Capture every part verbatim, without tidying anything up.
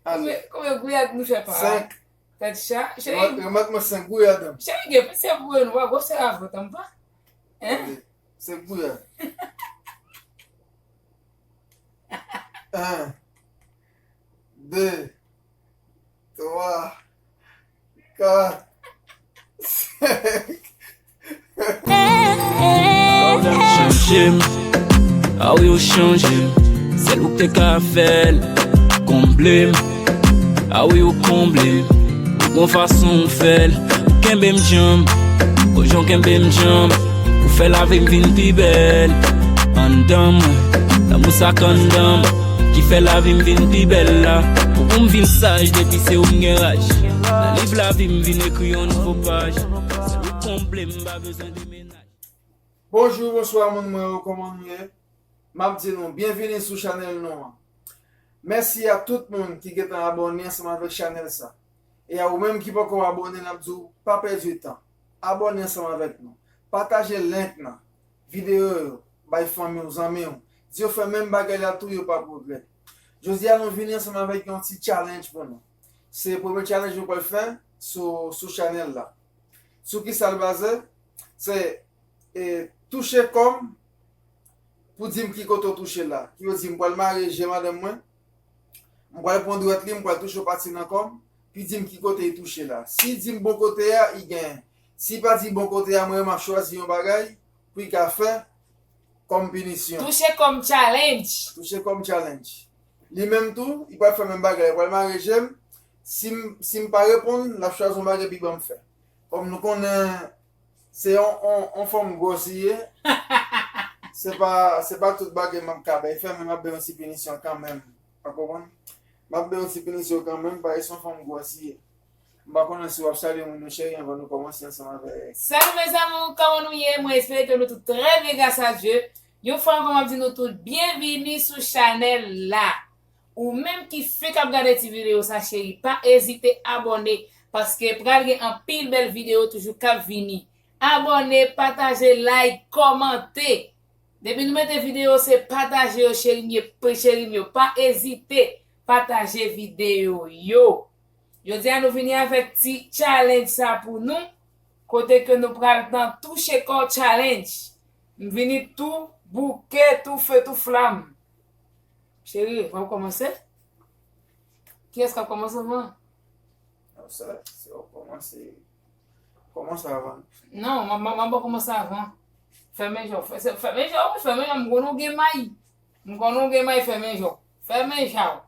Ale. Konbyen, konbyen gouyad nou fè pa? Senk. Tèt cha. Cheri. Remèt, remèt mwen senk gouyad. Cheri, gen plis ke pou nou, pa gwosè avè w tanpri. Hein? Senk gouyad. En, de, twa, kat, senk. Chanje m, a wi ou chanje m. Sèl ou k te ka fè l, konble m. A wi ou konble m. Ou gon fason ou fè l, ou kenbe m djanm. Kojan w kenbe m djanm, ou fè lavi m vin pi bèl. Anndan mwen, lanmou sa k anndan m, ki fè lavi m vin pi bèl la. Pou m vin saj, depi se ou m gen raj. Nan liv lavi m vin ekri yon nouvo paj. Sèl ou konble m, m pa bezwen demenaj. Bonjou, bonswa moun mwen yo, kòman nou ye? M ap di nou byenvini sou chanèl nou an. Mèsi a tout moun ki gentan abòne ansanm avèk chanèl sa. E a ou menm ki poko abòne, n ap di w pa pèdi tan. Abòne ansanm avèk nou. Pataje link nan, videyo yo, bay fanmi w, zanmi w. Di yo fè menm bagay la tou, yo p ap regrèt. Jodi a nou vini ansanm avèk yon ti challenge pou nou. Se premye challenge nou pral fè sou, sou chanèl la. Sou kisa l baze? Se, e, touche kò m pou di m ki kote w touche la. Ki vle di m pral mare je madanm mwen, m pral pran dwèt li, m pral touche yon pati nan kò m, pi di m ki kote li touche la. Si di m bon kote a, li genyen. Si pa di bon kote a, mwen menm m ap chwazi yon bagay pou li ka fè kòm pinisyon. Touche kòm challenge. Touche kòm challenge. Li menm tou, li pral fè menm bagay la, li pral mare je m. Si m, si m pa reponn, l ap chwazi yon bagay epi ban m fè. Kòm nou konnen se yon, yon, yon fanm gwòs li ye, se pa, se pa tout bagay m ap ka bay fè, men m ap bay yon ti pinisyon kanmenm. Ou konprann? M ap bay yon ti pinisyon kanmenm, paske se yon fanm gwòs li ye. M pa konnen si w ap salye moun yo, cheri, anvan nou kòmanse ansanm avèk. Salut mes amours, kòman nou ye? Mwen espere ke nou tout trè byen, gras a Dye. Yon fwa ankò, m ap di nou tout byenvini sou chanèl la. Ou menm ki fenk ap gade ti videyo sa, cheri, pa ezite abòne, paske pral gen anpil bèl videyo toujou k ap vini. Abòne, pataje, like, kòmante. Depi nou mete videyo, se pataje yo, cheri m yo, cheri m yo. Pa ezite pataje videyo yo. Jodi a nou vini avèk ti challenge sa pou nou, kote ke nou pral nan touche kò challenge. M vini tou bouke, tou fe, tou flam. Cheri, w ap kòmanse? Kiyès k ap kòmanse anvan? Non, sa, se w kòmanse. Kòmanse avan. Non, m, m, m ap kòmanse avan. Fèmen je w. Fè-, se, fèmen je w, wi, fèmen je w. M konnen w gen may. M konnen w gen may, fèmen je w. Fèmen je w.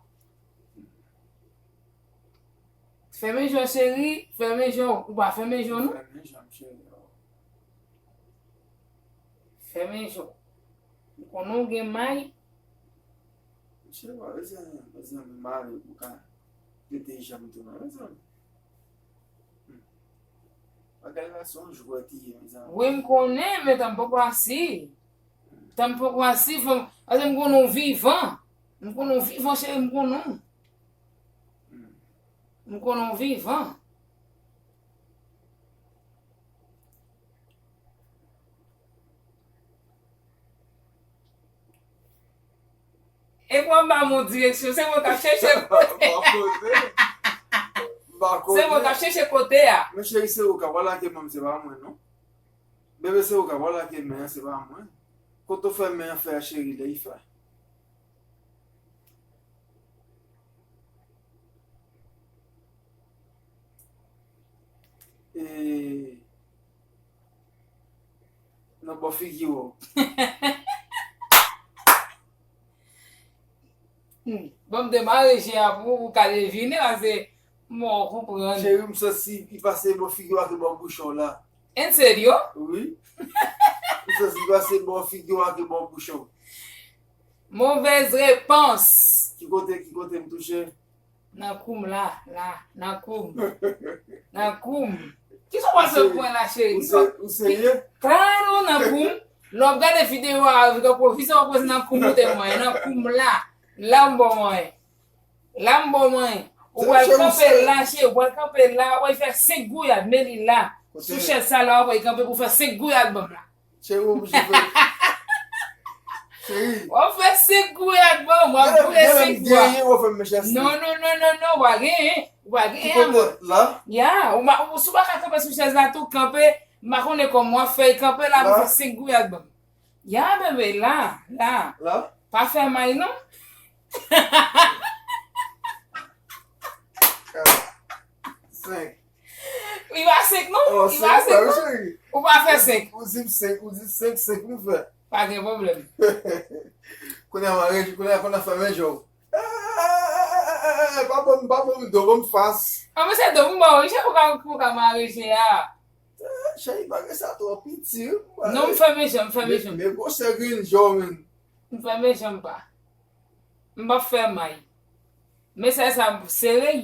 Fèmen je w, cheri. Fèmen je w. Ou pa fèmen je w, non? Fèmen je m, cheri. Fèmen je w. M konnen w gen may. Mesye, pa bezwen, bezwen mare pou ka mete je m tou non, mezanmi. Hmm. Bagay la se yon jwèt li ye, mezanmi. Wi, m konnen, men tan m poko asir. Tan m poko asir, fò m, paske m konnen w vivan. M konnen w vivan, cheri, m konnen w. Hmm. M konnen w vivan. E pou w ba m yon direksyon, se mwen k ap chèche kote. M pa konnen. M pa konnen. Se mwen k ap chèche kote a. Men cheri, se ou k ap lage men m, se pa mwen, non. Bebe, se ou k ap lage men an, se pa mwen. Kote w fè men an fè a, cheri, lè li fè. E, nan bò figi w. Hmm. Bon, m te mare je a pou ou, pou w ka devine, paske m wè w konprann. Cheri, m santi li pase bò figi w ak bò bouch w la. An serye? Wi. M santi li pase bò figi w ak bò bouch w. Mauvaise réponse. Ki kote, ki kote m touche? Nan kou m la, la, nan kou m. Nan kou m. Kisa w pral fè pou mwen la, cheri? Ou se-, ou serye? Klaro nan kou m. Lè w ap gade videyo a, pwofesè w ap poze nan kou m, ou te mwen, nan kou m la. La m ba w mwen. La m ba w mwen. Ou pral kanpe la, cheri, ou pral kanpe la, w ap fè senk gouyad, men li la. Sou chèz sa la, w ap kanpe pou fè senk gouyad ban m la. Cheri, ou oblije fè. Cheri. W ap fè senk gouyad ban m, w ap boule senk fwa. Genyen, w ap fè m mechanste. Non, non, non, non, non, w a genyen. W a genyen, amò. Ki kote la? Ya, ou ma- ou- si w pa ka kanpe sou chèz la tou, kanpe, m pa konnen kòman w ap fè, kanpe la, m fè senk gouyad ban m. Ya, bebe, la, la. La? Pa fè may, non. Kat, senk. Li pa senk, non. Oh, li pa senk, non. Ou pa fè senk. Ou di m senk, ou di senk, senk m fè. Pa gen pwoblèm. Kounye a m a reji, kounye a, kounye a fè men jòw. Eh, pa ban m, pa ban m do, ban m fas. Ah, men se do m ba w, wi, se pou ka, pou ka mare je a. Eh, cheri, bagay sa twò piti, wi. Non, m fèmen je m, m fèmen je m. Men gwosè grenn je w, menm. M fèmen je m pa. M p ap fè may. Men sèl sa, m sere.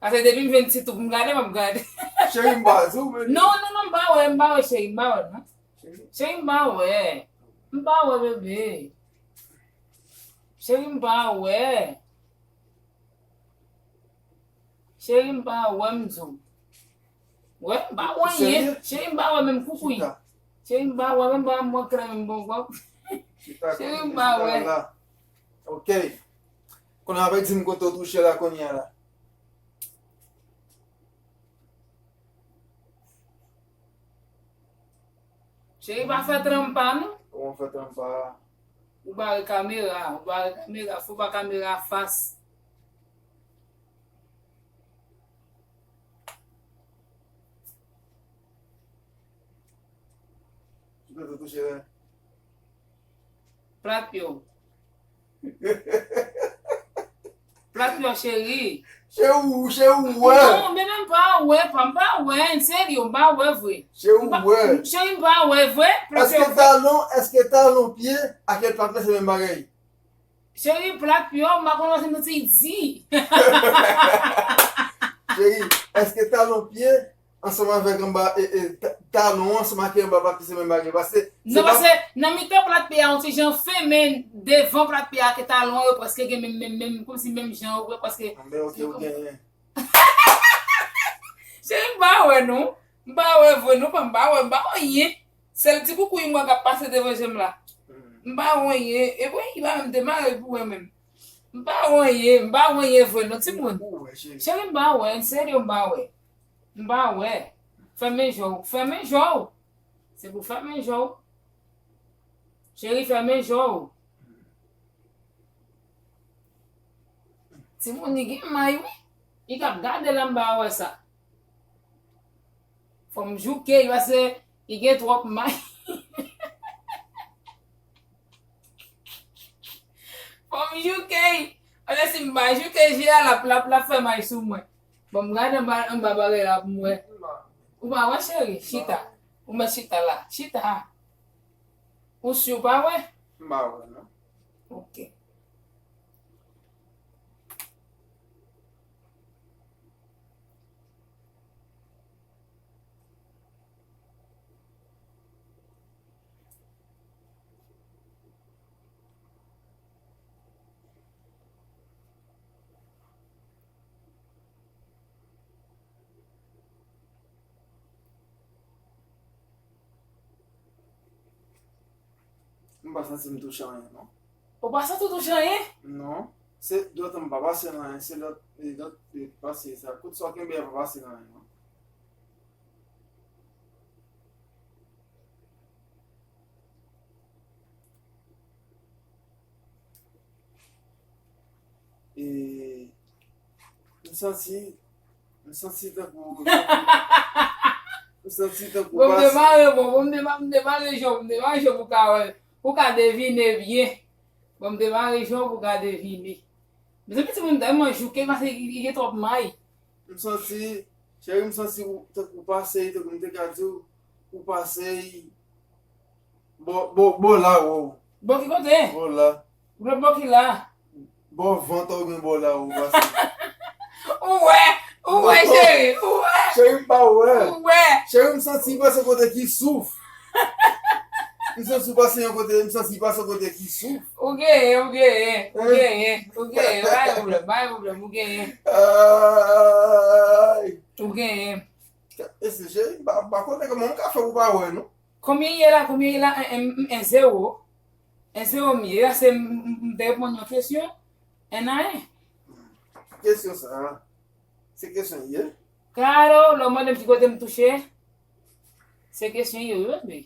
Paske depi m jwenn ti tou pou m gade, m ap gade. Cheri, m pa di w, men. Non, non, non, m pa wè, m pa wè, cheri, m pa wè, non. Cheri, m pa wè. M pa wè, bebe. Cheri, m pa wè. Cheri, m pa wè, m di w. Wè, m pa wè anyen. Cheri, m pa wè menm koukouy. Chita. Cheri, m pa wè, menm pa mwen krè menm bon kòb. Chita, cheri, m pa wè. Chita la. Ok. Kounye a, di m kote w touche la kounye a la. Cheri, pa fè tranpa, non. Kòman fè tranpa? Ou bare kamera, ou bare kamera, fò ba kamera fas. Ki kote w touche la? Plat pye w. Plat pye w, cheri. Cheri, ou, cheri, ou wè. Non, men, men m pa wè, pa, m pa wè, serye, m pa wè vre. Cheri, ou wè. Cheri, m pa wè vre. Èske talon, èske talon pye ak plat pye se menm bagay? Cheri, plat pye w, m pa konn si nou te di. Cheri, èske talon pye ansanm avèk anba, e, e, ta- talon ansanm ak anba plat pye se menm bagay? Paske se non, pa paske nan mitan plat pye a, yon ti jan fen, men devan plat pye a ak talon an, yo prèske gen menm, menm, menm, kòmsi menm jan, yo prèske. Anben, ok, ou genyen. Cheri, m pa wè, non. M pa wè vre, non, pa m pa wè, m pa wè anyen. Sèl ti koukouy m wè k ap pase devan je m la. M pa wè anyen. E bon, li pa menm demare pou wè menm. M pa wè anyen, m pa wè anyen vre, non, timoun. Ou wè, cheri. Cheri, m pa wè, serye, m pa wè. M pa wè. Fèmen je w, fèmen je w. Se pou fèmen je w. Cheri, fèmen je w. Timoun, li gen may, wi. Li k ap gade la, m pa wè sa. Fò m jouke l, paske li gen twòp may. Fò m jouke l. Paske si m pa jouke je a, l ap, l ap, l ap fè may sou mwen. Bon, m gade anba, anba bagay la pou m wè. Ou pa wè, cheri? Chita. Ou mèt chita la. Chita. Ou si w pa wè? M pa wè, non. Ok. M pa santi m touche anyen, non. Ou pa santi w touche anyen? Non. Se dwèt an m pa pase nan anyen, se lòt, e, lòt, e, pase sa. Kout sa w kenbe a pa pase nan anyen, non. E, m santi, m santi tankou, m santi tankou. Bon, m demare, bon, bon, m dema- m demare je w, m demare je w pou ka wè, pou ka devine byen. Bon, m demare je w pou ka devine. Mezanmi, timoun tèlman jouke, paske li gen twòp may. M santi, cheri, m santi ou, tankou ou pase, tankou m te ka di w, ou pase, bò, bò, bò la, wo. Bò ki kote? Bò la. Lòt bò ki la? Bò vant ou gen bò la, wo, pase. Ou wè, ou wè, cheri, ou wè. Cheri, m pa wè. Ou wè. Cheri, m santi pase kote ki souf. M santi pase yon kote, m santi pase yon kote ki souf. Ou genyen, ou genyen, ou genyen, ou genyen. Pa gen pwoblèm, pa gen pwoblèm, ou genyen. Ay. Ou genyen. E se cheri, m pa, m pa konnen kòman m ka fè pou pa wè, non. Konbyen ye la, konbyen ye la? En, en, en, zewo. En zewo m ye. Èske m, m, m te reponn yon kesyon? En ayen. Kesyon sa a, se kesyon l ye? Karo, lè w mande m ki kote m touche, se kesyon l ye, wi, bebe.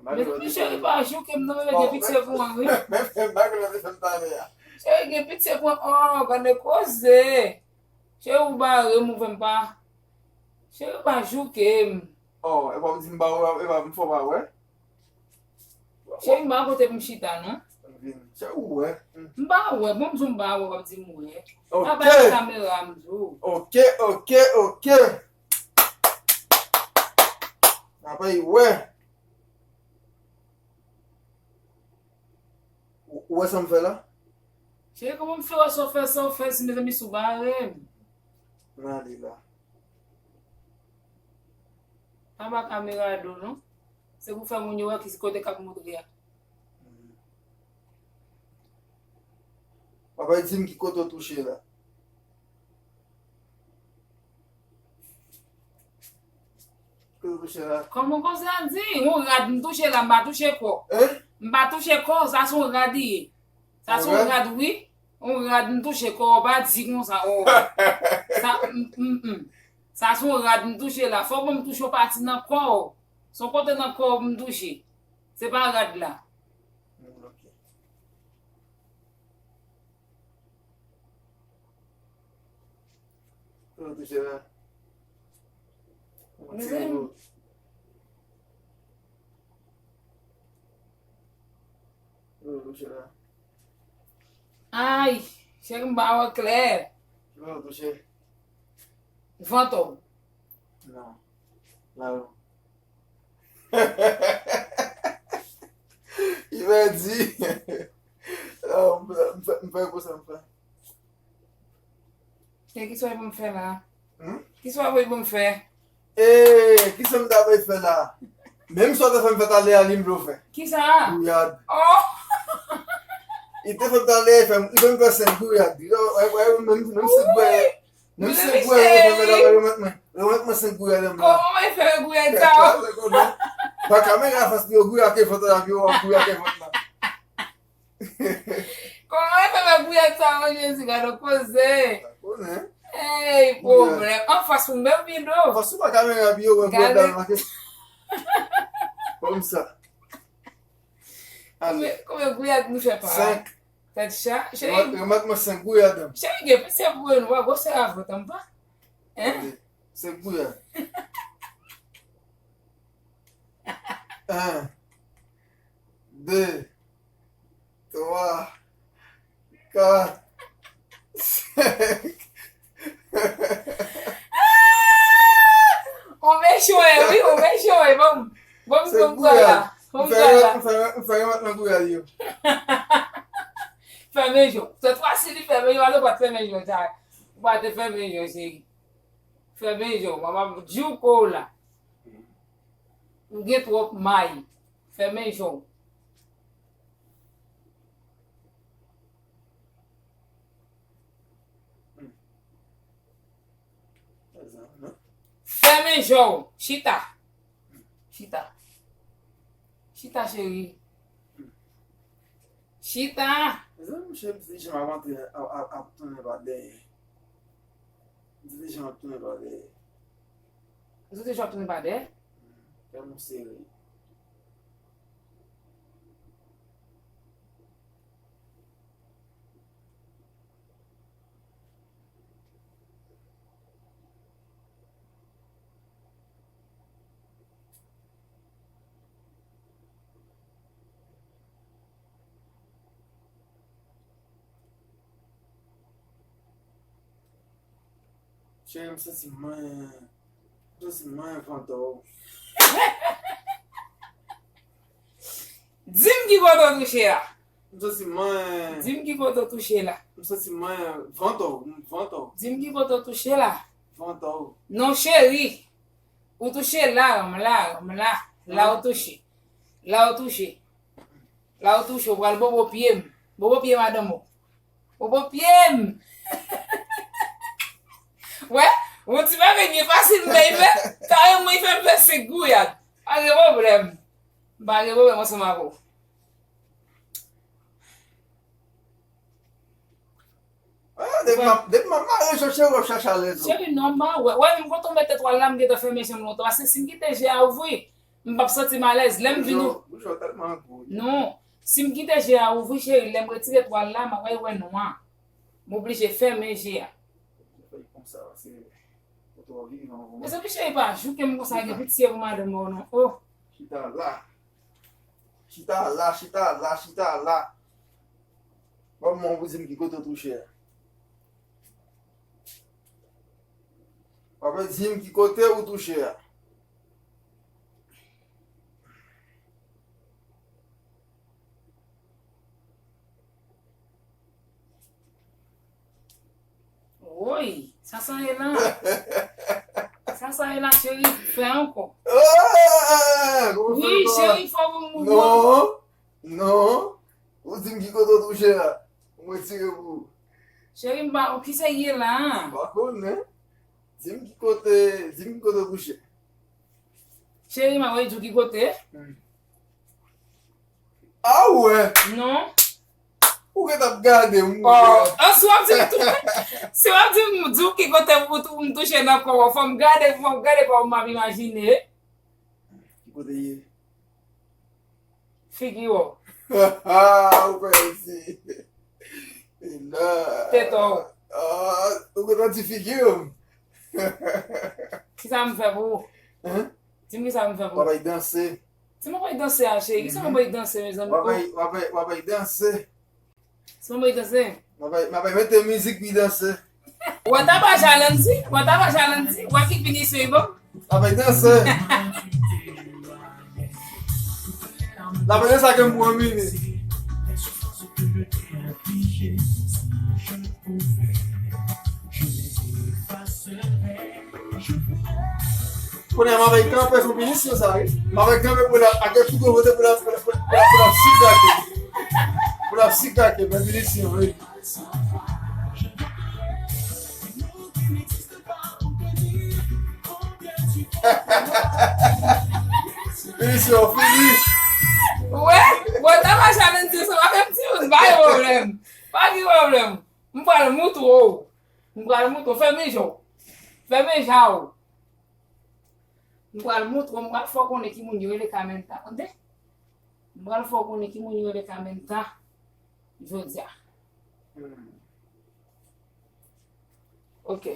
Mezanmi, cheri, pa jouke m non, bebe, gen pitye pou mwen, wi. Cheri, gen pitye pou mwen. Oh, gade koze. Cheri, ou bare m, ou fè m pa. Cheri, pa jouke m. Oh, e pa w di m ba wè, e pa m fò pa wè. Cheri, m pa kote pou m chita, non. Vin. Cheri, ou wè. M pa wè, bon, m di w m pa wè, w ap di m wè. Ok. Pa bay kamera, m di w. Ok, ok, ok. N ap wè. Ou, ou wè sa m fè la? Cheri, kòman m fè wè sa w fè, sa w fè, si mezanmi sou bare m? Mwen ale la. Pa ba kamera do, non. Se pou fè moun yo wè ki kote k ap moutre a. Papa di m ki kote w touche la. Kote w touche la? Kòman konsa di? Yon rad m touche la, m pa touche kò. Eh? M pa touche kò, sa se yon rad li ye. Sa se yon rad, wi. Yon rad m touche kò, pa di konsa, oh. Sa, m, m, m. Sa se yon rad m touche la. Fò bon m touche yon pati nan kò w. Se yon kote nan kò w m touche. Se pa rad la. Mm, ok. Kote w touche la? Yon ti nivo. Kote w touche la? Ay, cheri, m pa wè klè. Kote w touche? Vant w. Non. La, non. Li pèdi. Oh, m fè, m fè, m fè konsa, m fè. E kisa w ap fè la? Hmm? Kisa w ap fè? E, kisa m ta fè la? Menm sa w te fè m fè talè a, li m vle w fè. Kisa? Gouyad. Oh! Li te fè m talè, li fè m, li fè m fè senk gouyad. Yo, wè, wè, menm, menm senk gouyad. Menm senk gouyad, yo fè m la, remèt mwen. Remèt mwen senk gouyad an m la. Kòman w fè gouyad sa? Pa kamera fas li yo gouyad ke vant la, yo gouyad ke vant la. Kòman e fè fè gouyad sa, o Jezi, gade yon koze. Sa konnen. Ey, pwoblèm. Anfas ou menm, Bido. Anfas ou pa kamera, pi yo wè gouyad la manke. Kòmsa. Ale. Konbyen, konbyen gouyad nou fè pa? Senk. Tèt cha. Cheri. Remèt, remèt mwen senk gouyad. Cheri, gen pise pou nou, wè gwosè a vant an pa. Hein? Senk gouyad. En, de, twa, kat, senk. Ou mechan, wi, ou mechan, wi. Bon, bon, bon, bon, la. Bon, bon, la. M fè, m fè, m fè remèt nan gouyad yo. Fèmen je w. Sèt fwa si li fèmen je w, alò pa t fèmen je w, sa. Ou pa te fèmen je w, cheri. Fèmen je w, m ap di w ko w la. Ou gen twòp may. Fèmen je w. Fèmen je w. Chita. Chita. Chita, cheri. Chita! Mezanmi, cheri, m se jan ap antre, ap, ap, ap tounen pa dèyè. M se jan ap tounen pa dèyè. Ou se jan ap tounen pa dèyè? Kè m sere. Cheri, m santi manyen, m santi manyen vant ou. Di m ki kote w touche a. M santi manyen. Di m ki kote w touche la. M santi manyen vant ou, vant ou. Di m ki kote w touche la. Vant ou. Non, cheri. Ou touche la, m la, m la. La ou touche. La ou touche. La ou touche, ou pral bobo pye m. Bobo pye madanm ou. Bobo pye m. Wè, yon ti bagay byen fasil, men li fè, kareman li fè m fè senk gouyad. Pa gen pwoblèm. M pa gen pwoblèm ansanm avè w. Depi m ap, depi m ap mare je w, cheri, w ap chache alèz ou. Cheri, non, m pa wè. Wè, menm kote w mete twal la, m gentan fèmen je m lontan. Paske si m kite je a ouvri, m p ap santi m alèz. Lè m vin ou. Bouch ou tèlman gwo. Non. Si m kite je a ouvri, cheri, lè m retire twal la, m ap wè nwa. M oblije fèmen je a. Fè l konsa, paske ou twò vivan pou mwen. Mezanmi, cheri, pa jouke m konsa, gen pitye pou madanm ou non. Oh. Chita la. Chita la, chita la, chita la. Ban m ou di m ki kote w touche a. W ap di m ki kote ou touche a. Woy, sa sa ye la? Sa sa ye la, cheri, fè ankò. Ah, wi, cheri, fò pou m mouri. Non, non. Ou di m ki kote w touche a. Mwen tire pou ou. Cheri, m pa, ki sa ye la? M pa konnen. Di m ki kote, di m ki kote w touche. Cheri, m ap di w ki kote. Hmm. Ah wè. Non. Ou gen t ap gade m. Oh, oh, si w ap di m tou, si w ap di m, di w ki kote m, m touche nan kò w, fò m gade, fò m gade kòman m ap imajine. Ki kote ye? Figi w. Ou kwè isi? E la. Tèt ou. Ah, ou gen tan di figi m. Kisa m fè pou ou? Hein? Di m kisa m fè pou ou? W ap bay danse. Si m ap bay danse a, cheri, kisa m ap bay danse, mezanmi? W ap bay, w ap bay, w ap bay danse. Sa mwen danse. Mwen pa, mwen pa mete mizik pi danse. Wè taba Jalanti, wè taba Jalanti, wè ki pinisyon li ban. Mwen pa danse. La mwen sa ke m pran minit. Kounye a, m avèk kanpe sou pinisyon sa, wi. M avèk kanpe pou l ap, ak tout kote pou l ap, pou l ap, pou l ap, pou l ap sikake. Pou l ap sikake, men pinisyon, wi. Pinisyon, fini. Wè, bon, nan machann di sa, pa fè m ti moun, pa gen pwoblèm. Pa gen pwoblèm. M pral moutre w. M pral moutre w. Fèmen je w. Fèmen je w. M pral moutre w, m pral fè w konnen ki moun yo rele Kamenta, tande? M pral fè w konnen ki moun yo rele Kamenta jodi a. Hmm. Ok.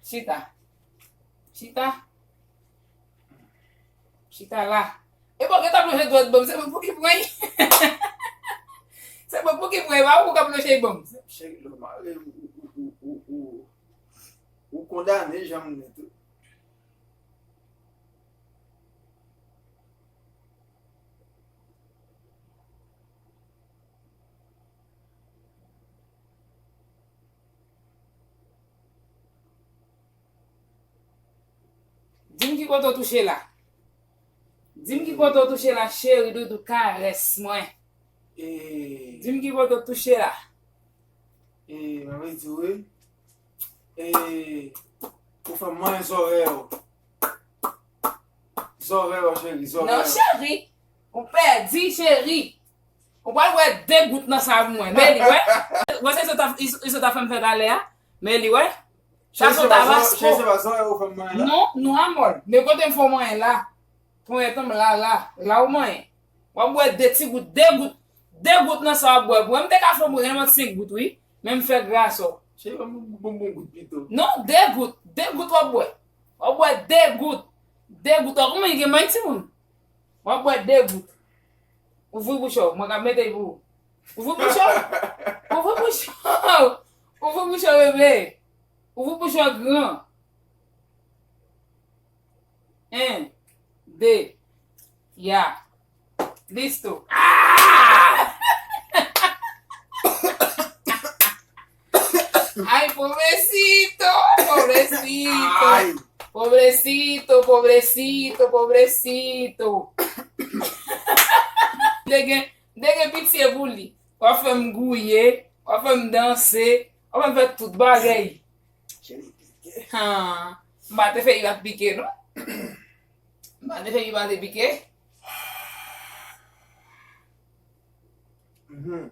Chita. Chita. Chita la. E bon, gentan plonje dwèt ban m, se mwen pou ki pran. Se mwen pou ki pran, e pa ou k ap plonje ban m. Cheri, lè w mare, ou, ou, ou, ou, ou, ou kondane jan m ye tou. Di m ki kote w touche la. Di m ki kote w touche la, cheri doudou, karès mwen. E, di m ki kote w touche la. E, mwen vle di w, wi. E, ou fè m manyen zòrèy ou. Zòrèy ou, cheri, zòrèy ou. Non, cheri. Ou pèdi, cheri. Ou pral wè de gout nan sa pou mwen. Men li, wè. Wè se sa w ta, sa w ta fè m fè talè a. Men li, wè. Sa se Tabasco. Cheri, se pa zòrèy ou fè m manyen la. Non, non, amòl. Men kote m fè w manyen la. Ponyèt an m la, la. La ou manyen. W ap bwè de ti gout, de gout. De gout nan sa w ap bwè. Mwen m te ka fè w bwè nenpòt senk gout, wi. Men m fè gras w. Cheri, ban m bon, bon gout pito. Non, de gout. De gout w ap bwè. W ap bwè de gout. De gout. W ap kouman gen manyen timoun. W ap bwè de gout. Ouvri bouch ou. Mwen ka mete l pou ou. Ouvri bouch ou. Ouvri bouch ou. Ouvri bouch ou, bebe. Ouvri bouch ou gran. En, de, ya. Listo. Ah! Ay, pobrecito, pobrecito. Ay. Pobrecito, pobrecito, pobrecito. Te gen, te gen pitye pou li. W ap fè m gouye, w ap fè m danse, w ap fè m fè tout bagay. Cheri pike. Ha, m pa te fè Irak pike, non. M pa te fè Irak pike. Mhm.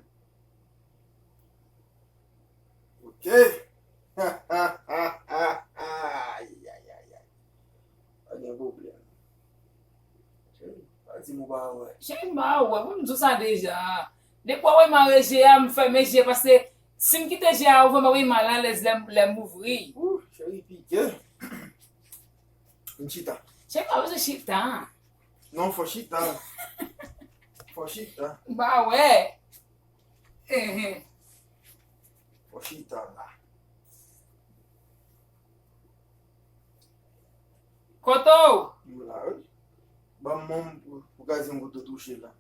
Ok. Ay, ay, ay, ay. Pa gen pwoblèm. Cheri, pa di m ou pa wè. Cheri, m pa wè. Pou m di w sa deja. Depi w wè m arete je a, m fèmen je a, paske si m kite je a ouvè, m ap mal alèz lè, lè m ouvri. Ou, cheri, pike. Vin chita. Cheri, pa bezwen chita. Non, fò chita. Fò chita. M pa wè. Ehe. Fò chita la. Kote w? M la, wi. Ban m manm pou, pou ka di m kote w touche la.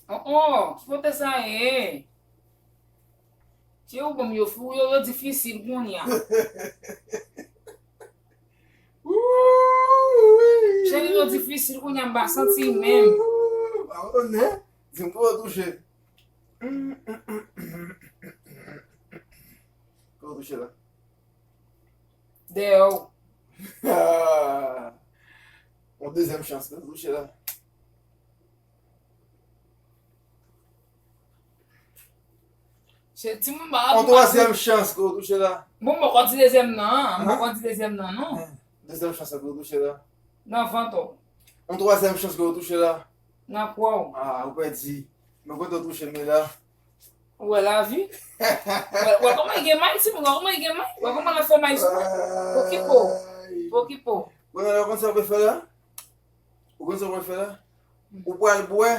Oh, oh, ki kote sa ye? Cheri, ou ban m yo fou, yo, yo difisil kounye a. Cheri, yo difisil kounye a, m pa santi menm. Pardonne, di m kote w touche. Kote w touche la? Dèyè w. Yon dezyèm chans, kote w touche la? Se timoun ba. Yon twazyèm chans ke w touche la. Bon, m poko di dezyèm nan, an. M poko di dezyèm nan, non. Dezyèm chans ke w touche la. Nan vant ou. Yon twazyèm chans ke w touche la. Nan kwa w. Ah, ou pèdi. Men kote w touche m la. Ou wè lavi. Wè, wè kòman li gen may, timoun, wè kòman li gen may. Wè kòman l ap fè may sou mwen. Pokipo. Pokipo. Bon, alò, konn sa w pral fè la? Ou konn sa w pral fè la? Ou pral bwè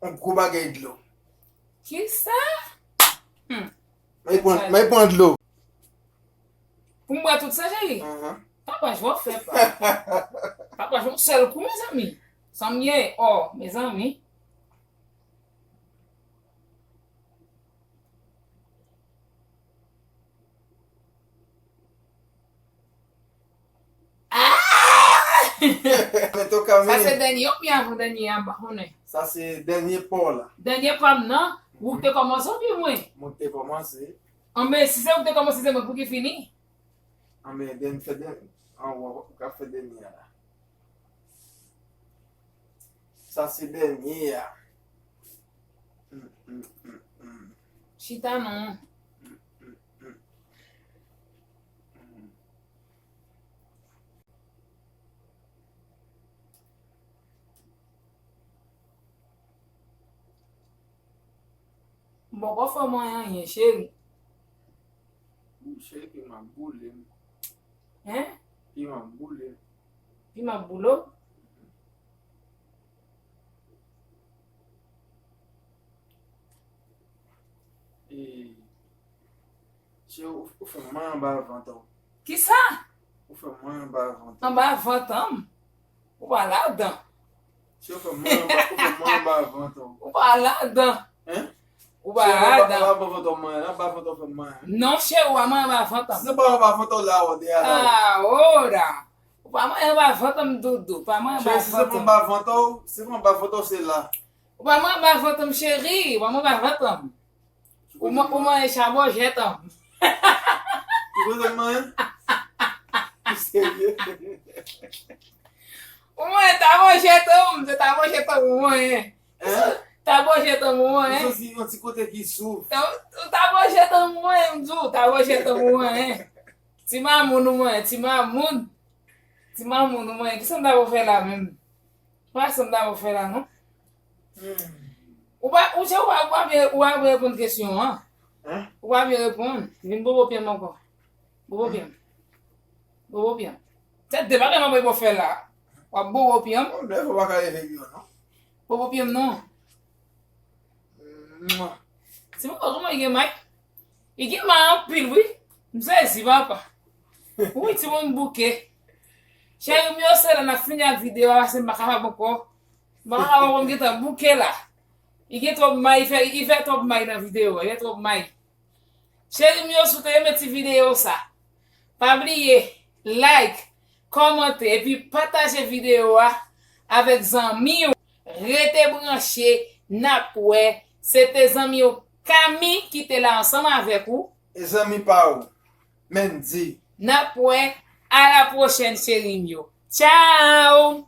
yon gwo bagay dlo. Kisa? Hmm. Mwen pran, mwen pran dlo. Pou m bwè tout sa, cheri? Ahan. Papa, je vais faire pa. Papa, je yon sèl kou, mezanmi. San m ye, oh, mezanmi. Ah! Men to ka. Sa men se dènye oubyen avan dènye a, m pa konnen. Sa se dènye pa w la. Dènye pa m nan, ou te kòmanse oubyen mwen? Mwen te kòmanse. Anben, si se ou te kòmanse, se mwen pou ki fini. Anben, dènye, fè dènye. An, ou ka fè dènye a la. Sa se dènye a. Mm, mm, mm, mm. Chita non. Mm, mm, mm. Mm. M poko fè mwen anyen, cheri. Cheri, piman ap boule m. Hein? Piman ap boule m. Piman ap boule w? E, cheri, ou, ou fè m mal anba vant ou. Kisa? Ou fè m mal anba vant ou. Anba vant m? Ou pa ladan. Cheri, ou fè m mal anba, ou fè m mal anba vant ou. Ou pa ladan. Hein? Ou pa ladan. Cheri, anba vant ou mwen, anba vant ou fè m mal. Non, cheri, ou pa mal anba vant m. Si se pa anba vant ou la, ou de a la. Ah, ora. Ou pa mal anba vant m, doudou. Pa mal anba vant m. Cheri, si se pa anba vant ou, si se pa anba vant ou, se la. Ou pa mal anba vant m, cheri. Ou pa mal anba vant m. Ou man-, ou manyen chabòjèt an. Ou konnen manyen? Ou serye? Ou manyen tabòjèt an, se tabòjèt an ou manyen. Hein? Tabòjèt an ou manyen. Ou santi yon ti kote ki souf. Tabòjèt an ou manyen, m di w, tabòjèt an ou manyen. Ti mamoun ou manyen, ti mamoun. Ti mamoun ou manyen, kisa m ta pou fè la menm? Pa sa m ta pou fè la, non. Hmm. Ou pa, ou se ou pa, ou pa vle, ou pa vle reponn kesyon an. Hein? Ou pa vle reponn. Vin bobo pye m ankò. Bobo pye m. Bobo pye m. Se de bagay m ap fè la. W ap bobo pye m. Bon, lè fò pa ka leve pye w, non. Bobo pye m, non. Mwa. Se mwen, kòman gen may? Li gen may anpil, wi. M sezi, papa. Wi, timoun bouke. Cheri m yo, se la n ap fini ak videyo a, paske m pa kapab ankò. M pa kapab ankò, m gentan bouke la. Li gen twòp may, li fè, li fè twòp may nan videyo a, li fè twòp may. Cheri m yo, si w te renmen ti videyo sa, pa bliye like, kòmante, epi pataje videyo a avèk zanmi w. Rete branche, n ap wè. Se te zanmi w Kami ki te la ansanm avèk ou. E zanmi pa w, Mendy. N ap wè. A la pwochèn, cheri m yo. Tchao!